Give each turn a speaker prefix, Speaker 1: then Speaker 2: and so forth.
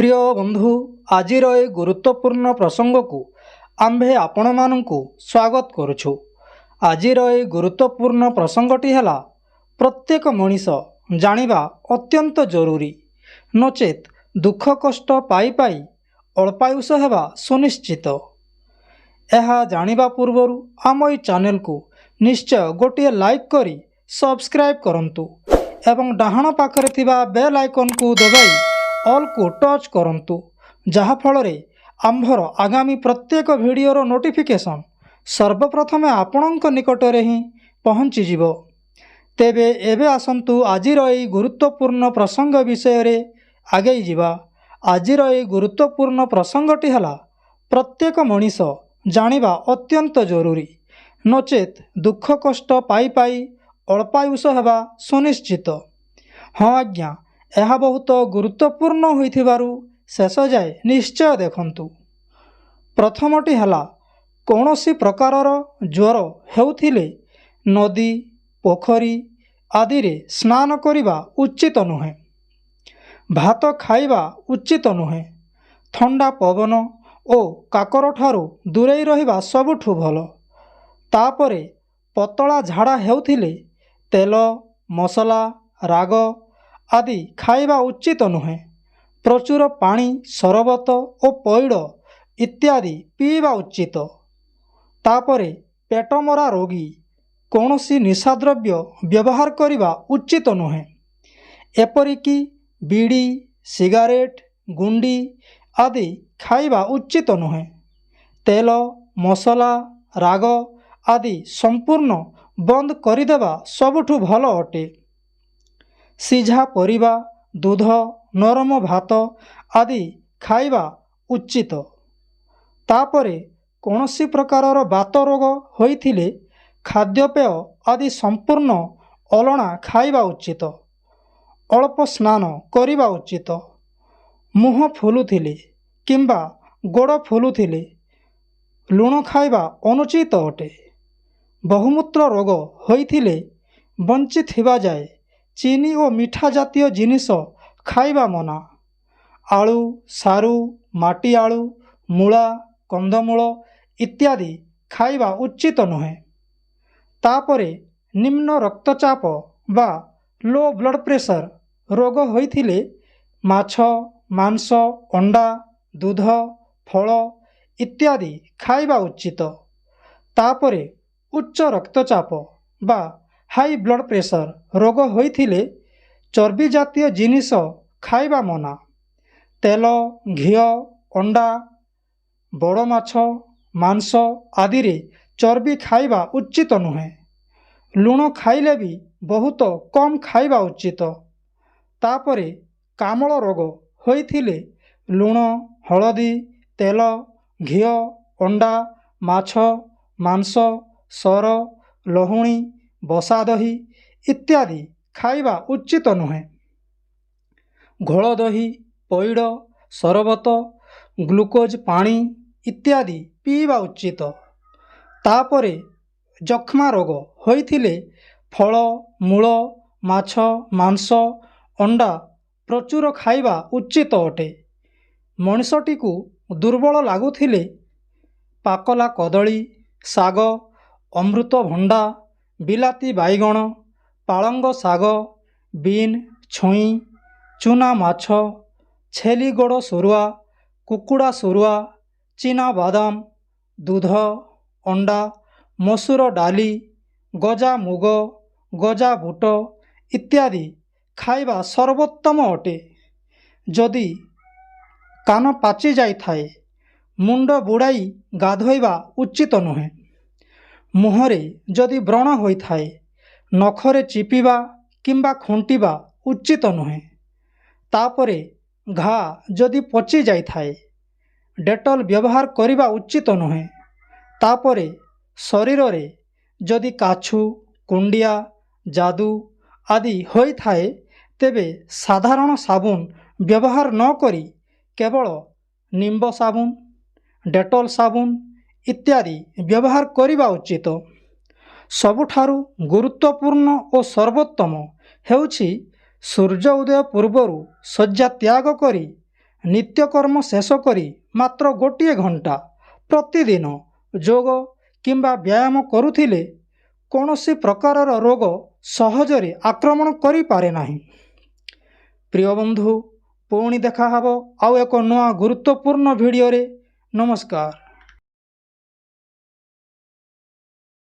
Speaker 1: ପ୍ରିୟ ବନ୍ଧୁ, ଆଜିର ଏହି ଗୁରୁତ୍ୱପୂର୍ଣ୍ଣ ପ୍ରସଙ୍ଗକୁ ଆମ୍ଭେ ଆପଣମାନଙ୍କୁ ସ୍ୱାଗତ କରୁଛୁ। ଆଜିର ଏହି ଗୁରୁତ୍ୱପୂର୍ଣ୍ଣ ପ୍ରସଙ୍ଗଟି ହେଲା, ପ୍ରତ୍ୟେକ ମଣିଷ ଜାଣିବା ଅତ୍ୟନ୍ତ ଜରୁରୀ, ନଚେତ୍ ଦୁଃଖ କଷ୍ଟ ପାଇ ପାଇ ଅଳ୍ପାୟୁଷ ହେବା ସୁନିଶ୍ଚିତ। ଏହା ଜାଣିବା ପୂର୍ବରୁ ଆମ ଏହି ଚ୍ୟାନେଲକୁ ନିଶ୍ଚୟ ଗୋଟିଏ ଲାଇକ୍ କରି ସବସ୍କ୍ରାଇବ୍ କରନ୍ତୁ ଏବଂ ଡାହାଣ ପାଖରେ ଥିବା ବେଲ୍ ଆଇକନ୍କୁ ଦବାଇ ଅଲ୍କୁ ଟଚ୍ କରନ୍ତୁ, ଯାହାଫଳରେ ଆମ୍ଭର ଆଗାମୀ ପ୍ରତ୍ୟେକ ଭିଡ଼ିଓର ନୋଟିଫିକେସନ୍ ସର୍ବପ୍ରଥମେ ଆପଣଙ୍କ ନିକଟରେ ହିଁ ପହଞ୍ଚିଯିବ। ତେବେ ଏବେ ଆସନ୍ତୁ, ଆଜିର ଏହି ଗୁରୁତ୍ୱପୂର୍ଣ୍ଣ ପ୍ରସଙ୍ଗ ବିଷୟରେ ଆଗେଇ ଯିବା। ଆଜିର ଏହି ଗୁରୁତ୍ୱପୂର୍ଣ୍ଣ ପ୍ରସଙ୍ଗଟି ହେଲା, ପ୍ରତ୍ୟେକ ମଣିଷ ଜାଣିବା ଅତ୍ୟନ୍ତ ଜରୁରୀ, ନଚେତ୍ ଦୁଃଖ କଷ୍ଟ ପାଇ ପାଇ ଅଳ୍ପାୟୁଷ ହେବା ସୁନିଶ୍ଚିତ। ହଁ ଆଜ୍ଞା, ଏହା ବହୁତ ଗୁରୁତ୍ୱପୂର୍ଣ୍ଣ ହୋଇଥିବାରୁ ଶେଷ ଯାଏ ନିଶ୍ଚୟ ଦେଖନ୍ତୁ। ପ୍ରଥମଟି ହେଲା, କୌଣସି ପ୍ରକାରର ଜ୍ୱର ହେଉଥିଲେ ନଦୀ, ପୋଖରୀ ଆଦିରେ ସ୍ନାନ କରିବା ଉଚିତ ନୁହେଁ। ଭାତ ଖାଇବା ଉଚିତ ନୁହେଁ। ଥଣ୍ଡା ପବନ ଓ କାକରଠାରୁ ଦୂରେଇ ରହିବା ସବୁଠୁ ଭଲ। ତାପରେ ପତଳା ଝାଡ଼ା ହେଉଥିଲେ ତେଲ, ମସଲା, ରାଗ ଆଦି ଖାଇବା ଉଚିତ ନୁହେଁ। ପ୍ରଚୁର ପାଣି, ସରବତ ଓ ପଇଡ଼ ଇତ୍ୟାଦି ପିଇବା ଉଚିତ। ତାପରେ ପେଟମରା ରୋଗୀ କୌଣସି ନିଶାଦ୍ରବ୍ୟ ବ୍ୟବହାର କରିବା ଉଚିତ ନୁହେଁ। ଏପରିକି ବିଡ଼ି, ସିଗାରେଟ୍, ଗୁଣ୍ଡି ଆଦି ଖାଇବା ଉଚିତ ନୁହେଁ। ତେଲ, ମସଲା, ରାଗ ଆଦି ସମ୍ପୂର୍ଣ୍ଣ ବନ୍ଦ କରିଦେବା ସବୁଠୁ ଭଲ ଅଟେ। ସିଝା ପରିବା, ଦୁଧ, ନରମ ଭାତ ଆଦି ଖାଇବା ଉଚିତ। ତାପରେ କୌଣସି ପ୍ରକାରର ବାତ ରୋଗ ହୋଇଥିଲେ ଖାଦ୍ୟପେୟ ଆଦି ସମ୍ପୂର୍ଣ୍ଣ ଅଲଣା ଖାଇବା ଉଚିତ। ଅଳ୍ପ ସ୍ନାନ କରିବା ଉଚିତ। ମୁହଁ ଫୁଲୁଥିଲେ କିମ୍ବା ଗୋଡ଼ ଫୁଲୁଥିଲେ ଲୁଣ ଖାଇବା ଅନୁଚିତ ଅଟେ। ବହୁମୂତ୍ର ରୋଗ ହୋଇଥିଲେ ବଞ୍ଚିଥିବା ଯାଏ ଚିନି ଓ ମିଠା ଜାତୀୟ ଜିନିଷ ଖାଇବା ମନା। ଆଳୁ, ସାରୁ, ମାଟି ଆଳୁ, ମୂଳା, କନ୍ଦମୂଳ ଇତ୍ୟାଦି ଖାଇବା ଉଚିତ ନୁହେଁ। ତାପରେ ନିମ୍ନ ରକ୍ତଚାପ ବା ଲୋ ବ୍ଲଡ଼ ପ୍ରେସର ରୋଗ ହୋଇଥିଲେ ମାଛ, ମାଂସ, ଅଣ୍ଡା, ଦୁଧ, ଫଳ ଇତ୍ୟାଦି ଖାଇବା ଉଚିତ। ତାପରେ ଉଚ୍ଚ ରକ୍ତଚାପ ବା ହାଇ ବ୍ଲଡ଼ ପ୍ରେସର ରୋଗ ହୋଇଥିଲେ ଚର୍ବି ଜାତୀୟ ଜିନିଷ ଖାଇବା ମନା। ତେଲ, ଘିଅ, ଅଣ୍ଡା, ବଡ଼ ମାଛ, ମାଂସ ଆଦିରେ ଚର୍ବି ଖାଇବା ଉଚିତ ନୁହେଁ। ଲୁଣ ଖାଇଲେ ବି ବହୁତ କମ୍ ଖାଇବା ଉଚିତ। ତାପରେ କାମଳ ରୋଗ ହୋଇଥିଲେ ଲୁଣ, ହଳଦୀ, ତେଲ, ଘିଅ, ଅଣ୍ଡା, ମାଛ, ମାଂସ, ସର, ଲହୁଣୀ, ବସା ଦହି ଇତ୍ୟାଦି ଖାଇବା ଉଚିତ ନୁହେଁ। ଘୋଳ ଦହି, ପଇଡ଼, ସରବତ, ଗ୍ଲୁକୋଜ୍ ପାଣି ଇତ୍ୟାଦି ପିଇବା ଉଚିତ। ତାପରେ ଯକ୍ଷ୍ମା ରୋଗ ହୋଇଥିଲେ ଫଳ, ମୂଳ, ମାଛ, ମାଂସ, ଅଣ୍ଡା ପ୍ରଚୁର ଖାଇବା ଉଚିତ ଅଟେ। ମଣିଷଟିକୁ ଦୁର୍ବଳ ଲାଗୁଥିଲେ ପାକଲା କଦଳୀ, ଶାଗ, ଅମୃତଭଣ୍ଡା, ବିଲାତି ବାଇଗଣ, ପାଳଙ୍ଗ ଶାଗ, ବିନ୍, ଛୁଇଁ, ଚୁନା ମାଛ, ଛେଲି ଗୋଡ଼ ସୁରୁଆ, କୁକୁଡ଼ା ସୁରୁଆ, ଚିନାବାଦାମ, ଦୁଧ, ଅଣ୍ଡା, ମସୁର ଡାଲି, ଗଜା ମୁଗ, ଗଜା ବୁଟ ଇତ୍ୟାଦି ଖାଇବା ସର୍ବୋତ୍ତମ ଅଟେ। ଯଦି କାନ ପାଚି ଯାଇଥାଏ, ମୁଣ୍ଡ ବୁଡ଼ାଇ ଗାଧୋଇବା ଉଚିତ ନୁହେଁ। ମୁହଁରେ ଯଦି ବ୍ରଣ ହୋଇଥାଏ, ନଖରେ ଚିପିବା କିମ୍ବା ଖୁଣ୍ଟିବା ଉଚିତ ନୁହେଁ। ତାପରେ ଘା ଯଦି ପଚି ଯାଇଥାଏ, ଡେଟଲ୍ ବ୍ୟବହାର କରିବା ଉଚିତ ନୁହେଁ। ତାପରେ ଶରୀରରେ ଯଦି କାଛୁ, କୁଣ୍ଡିଆ, ଯାଦୁ ଆଦି ହୋଇଥାଏ, ତେବେ ସାଧାରଣ ସାବୁନ ବ୍ୟବହାର ନ କରି କେବଳ ନିମ୍ବ ସାବୁନ, ଡେଟଲ୍ ସାବୁନ ଇତ୍ୟାଦି ବ୍ୟବହାର କରିବା ଉଚିତ। ସବୁଠାରୁ ଗୁରୁତ୍ୱପୂର୍ଣ୍ଣ ଓ ସର୍ବୋତ୍ତମ ହେଉଛି, ସୂର୍ଯ୍ୟ ଉଦୟ ପୂର୍ବରୁ ଶଯ୍ୟା ତ୍ୟାଗ କରି ନିତ୍ୟକର୍ମ ଶେଷ କରି ମାତ୍ର ଗୋଟିଏ ଘଣ୍ଟା ପ୍ରତିଦିନ ଯୋଗ କିମ୍ବା ବ୍ୟାୟାମ କରୁଥିଲେ କୌଣସି ପ୍ରକାରର ରୋଗ ସହଜରେ ଆକ୍ରମଣ କରିପାରେ ନାହିଁ। ପ୍ରିୟ ବନ୍ଧୁ, ପୁଣି ଦେଖାହେବ ଆଉ ଏକ ନୂଆ ଗୁରୁତ୍ୱପୂର୍ଣ୍ଣ ଭିଡ଼ିଓରେ। ନମସ୍କାର।